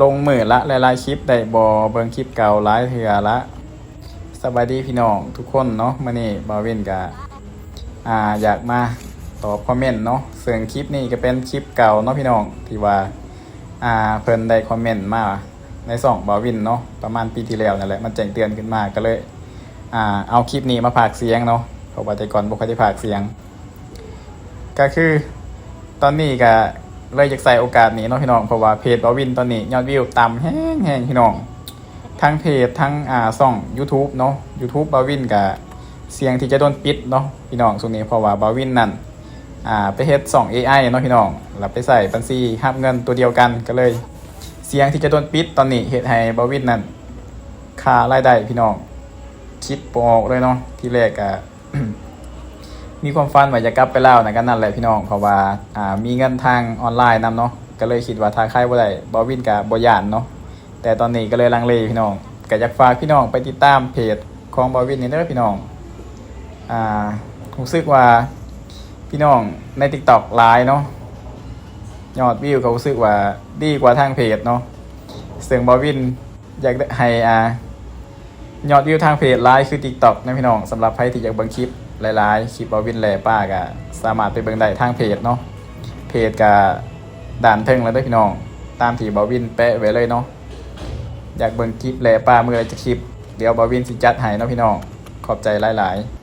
ລົງມື້ລະຫຼາຍໆຄລິບໄດ້ບໍ່? ເບິ່ງຄລິບເກົ່າຫຼາຍເທື່ອລະ. ສະບາຍດີພີ່ນ້ອງທຸກຄົນເນາະ, ມື້ນີ້ບ່າວວິນກະ ອ່າ ຢາກມາຕອບຄອມເມັນເນາະ, ເຊິ່ງຄລິບນີ້ກະເປັນຄລິບເກົ່າເນາະພີ່ນ້ອງ ທີ່ວ່າ ອ່າ ເພິ່ນໄດ້ຄອມເມັນມາໃນຊ່ອງບ່າວວິນເນາະ ປະມານປີທີ່ແລ້ວນັ້ນແຫຼະ, ມັນແຈ້ງເຕືອນຂຶ້ນມາ ກະເລີຍ ອ່າ ເອົາຄລິບນີ້ມາພາກສຽງເນາະ ເພາະວ່າແຕ່ກ່ອນບໍ່ຄ່ອຍໄດ້ພາກສຽງ. ກະຄືຕອນນີ້ກະເລີຍຢາກໃຊ້ໂອກາດນີ້ເນາະພີ່ນ້ອງ, ເພາະວ່າເພຈບ່າວວິນຕອນນີ້ຍອດວິວຕ່ຳແຮງໆພີ່ນ້ອງ, ທັງເພຈ ທັງ ອ່າ ຊ່ອງຢູທູບເນາະ. ຢູທູບບ່າວວິນກະສ່ຽງທີ່ຈະໂດນປິດເນາະພີ່ນ້ອງຊ່ວງນີ້, ເພາະວ່າບ່າວວິນນັ້ນ ອ່າ ໄປເຮັດຊ່ອງເອໄອເນາະພີ່ນ້ອງ, ແລ້ວໄປໃຊ້ບັນຊີຮັບເງິນຕົວດຽວກັນ, ກະເລີຍສ່ຽງທີ່ຈະໂດນປິດ. ຕອນນີ້ເຮັດໃຫ້ບ່າວວິນນັ້ນຂາດລາຍໄດ້ພີ່ນ້ອງ, ຄິດບໍ່ອອກເລີຍເນາະ. ທີແລກກະ ມີຄວາມຝັນວ່າຢາກກັບໄປລາວນະ ກະນັ້ນແຫຼະພີ່ນ້ອງ, ເພາະວ່າ ອ່າ ມີເງິນທາງອອນລາຍນຳເນາະ, ກະເລີຍຄິດວ່າຖ້າຂາຍບໍ່ໄດ້ ບ່າວວິນກະບໍ່ຢ້ານເນາະ. ແຕ່ຕອນນີ້ກະເລີຍລັງເລພີ່ນ້ອງ, ກະຢາກຝາກພີ່ນ້ອງໄປຕິດຕາມເພຈຂອງບ່າວວິນນີ້ເດີພີ່ນ້ອງ. ອ່າ ຮູ້ສຶກວ່າພີ່ນ້ອງໃນຕິກຕັອກຫຼາຍເນາະ, ຍອດວິວກະຮູ້ສຶກວ່າດີກວ່າທາງເພຈເນາະ, ເຊິ່ງບ່າວວິນຢາກໃຫ້ ອ່າ ຍອດວິວທາງເພຈຫຼາຍຄືຕິກຕັອກນະພີ່ນ້ອງ. ສຳລັບໃຜທີ່ຢາກເບິ່ງຄລິບຫຼາຍໆ ຄລິບບ່າວວິນແລ່ປາກະສາມາດໄປເບິ່ງໄດ້ທາງເພຈເນາະ, ເພຈກະດ້ານເທິງແລ້ວເດີພີ່ນ້ອງ, ຕາມທີ່ບ່າວວິນແປະໄວ້ເລີຍເນາະ. ຢາກເບິ່ງຄລິບແລ່ປາມື້ລະຈັກຄລິບ ດຽວບ່າວວິນຊິຈັດໃຫ້ເນາະພີ່ນ້ອງ. ຂອບໃຈຫຼາຍໆ.